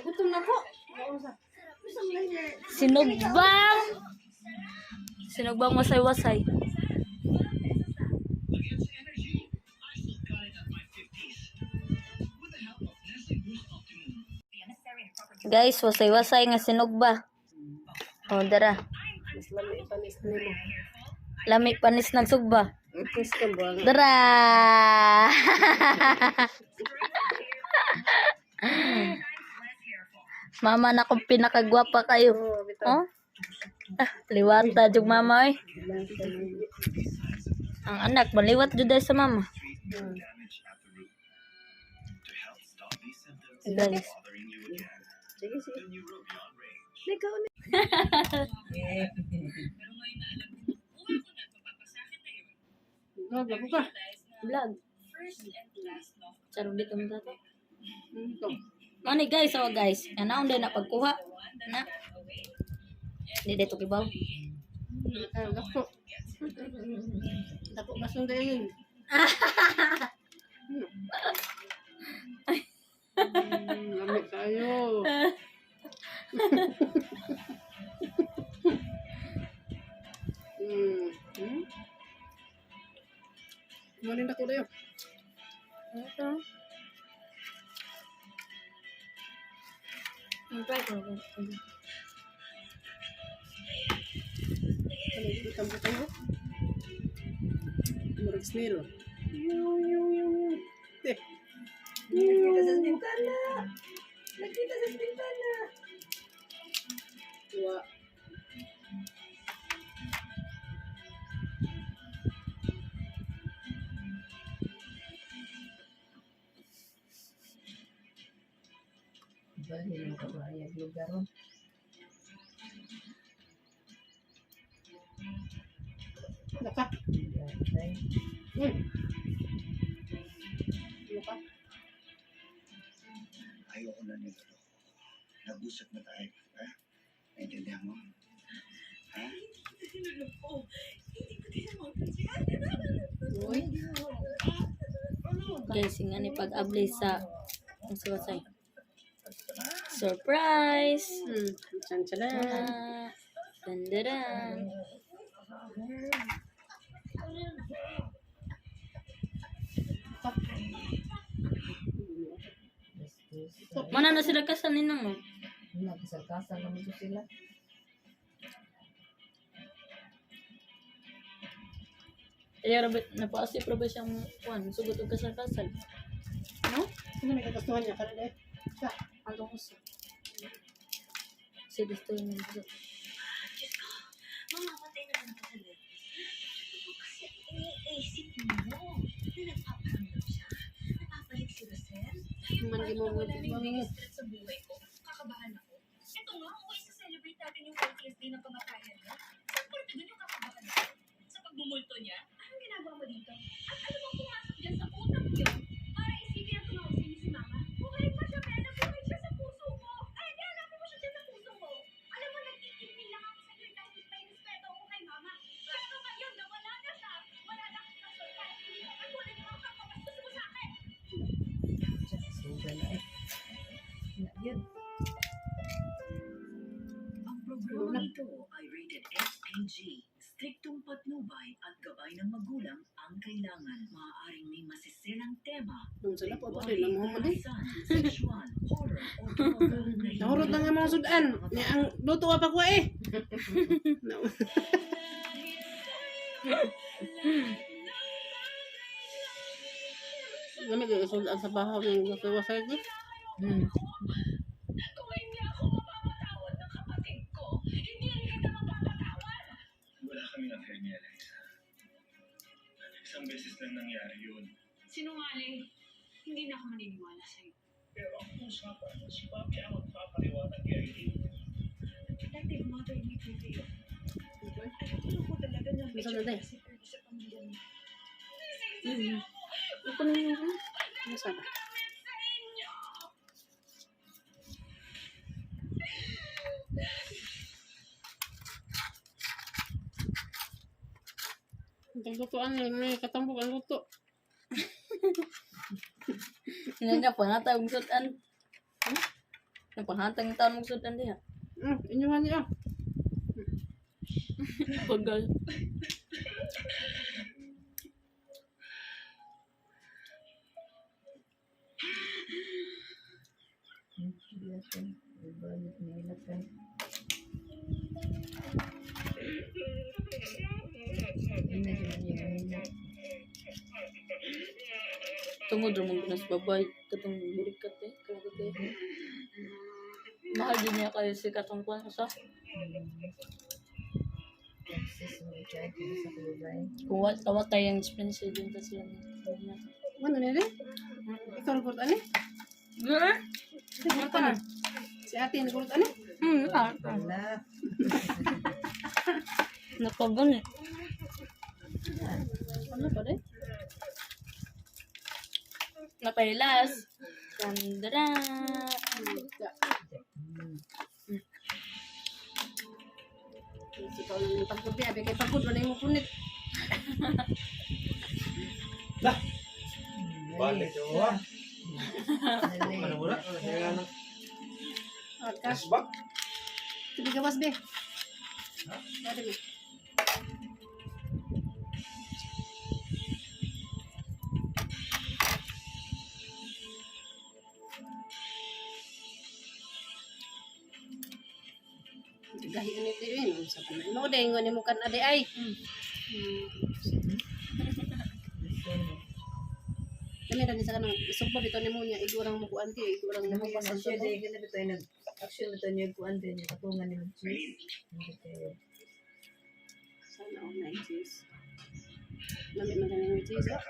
Gutom na ko. Sinugbang! Sinugbang wasay-wasay. Guys, wasay-wasay nga sinugba. O, dara. Mas lami panis nimo. Lami panis nagsugba. Ipis ka ba? Dara! Mama na kung pinakagwapa kayo. Oh, bitaw. Oh? Ah, liwata jug mama eh. Ang anak maliwat jud ay sa mama. Guys, Sige, sige. Ikaw na. Vlog, labo ka. Vlog. Charot dito mo tato. Ito. Mani guys, oh guys. Anaon din na pagkuha. Na. Hindi dito kibaw. Ay, dako. Dako basong dayon. Lamig tayo. Manin dako dayo. Ito. Ang try ko. Ano yung tambutan ko? Murag snail. Yung, yung, yung, yung. Eh. Nakita sa bintana. Nakita sa bintana. Wa. Bali ng kabayag lugar. Oh. Naka. Yatay. Uy. Naka. Ayoko na nito. Nag-usap na tayo. Ha? Naintindihan mo? Ha? Uy. Guys, nga ni pag-abli sa wasay. Surprise! Chan chan. Ah, dandaran. Mana na sila kasal ni mo? Nagkasal-kasal naman to sila. Kaya rabi, napaasip ra ba siyang kuan, sugot og kasal-kasal. No? Sino may kagustuhan niya? Kada eh. Siya. Atong usa. Si gusto niya. Mamamatay naman ako sa nervous. Ano kasi ang iniisip mo na nagpaparamdam siya? Napapalik si Rosel? Man Paano mo na wala na yung mo. biggest threat sa buhay ko? Kakabahan ako. Ito nga, okay sa celebrate natin yung 40th day ng kamatayan niya. Saan parte dun yung kakabahan ako? Sa pagmumulto niya? Anong ginagawa mo dito? At ano bang pumasok dyan sa utak niyo para isipin na tumawag sa inyo si Mama? Buhay pa siya, Bella. Buhay siya sa puso ko. Ay, di hanapin mo siya dyan sa puso mo. Alam mo, nagtitimpi lang ako sa iyo dahil may respeto ako kay Mama. Pero ngayon, nawala na siya. Wala na akong rason para hindi ka katulad ng mga kapapastos mo sa akin. Suga na eh. Na, yun. Ang programang ito ay rated SPG. Striktong patnubay at gabay ng magulang ang kailangan. Maaaring may masisilang tema, Nung sila po pa rin mo di. karahasan, sexual, horror o droga na hindi Nahurot na nga mga sudan. Niya ang luto pa ko eh. No. Lamig ang sudan sa bahaw ng wasay ko. Kung hindi ako mapapatawad ng kapatid ko, hindi rin kita mapapatawad. Wala kaming affair ni Eliza. Isang beses lang nangyari yun. Sinungaling, hindi na ako maniniwala sa'yo. Pero ang usapan, si Papi ang magpapaliwanag kay Aileen. Protective mother me prevail. Alam ko talaga na Gusto na tayo. si Ferdy sa pamilya niya. Ito na yung ano? Ano sabi? Itong lutoan, may katambok ang luto. Hindi na panghatag og sudan. Napanghatag ng taon og sudan diha. Inyuhan niya. Bagal. Tungod ra mong ginas babay katong burikat eh kalagod eh. Mahal din niya kayo si katong kuan sa. Kuwa tawa tayo ang expensive din ta sila. Ano nila? Ikaw nagkurot ano? Girl. Nagkurot ano? Si ate nagkurot ano? Ah. Nakagan eh. Ano pa rin? Napailas. Sandra. Ikaw lang yung pagod biya. Kay pagod, wala yung punit. Balik yo ah. Ano muna? Kaya ng Ka. cashback. Sige gawas be. Dali be. Gahi ani ti yun. Sa panay mo dai ngani mo kan ade ay. Kami ra ni sa kanang isugba bitaw nimo niya igurang mo kuan ti igurang mo pasal sa Sana all na cheese. Lami man ganing may cheese. Oh.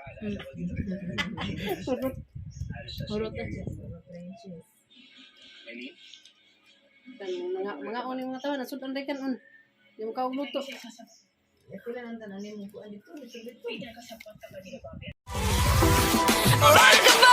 Hurot. Hurot eh. Kan mga mga on yung mga tawo nasud-on rin kan on. Yung kaog luto. Alright!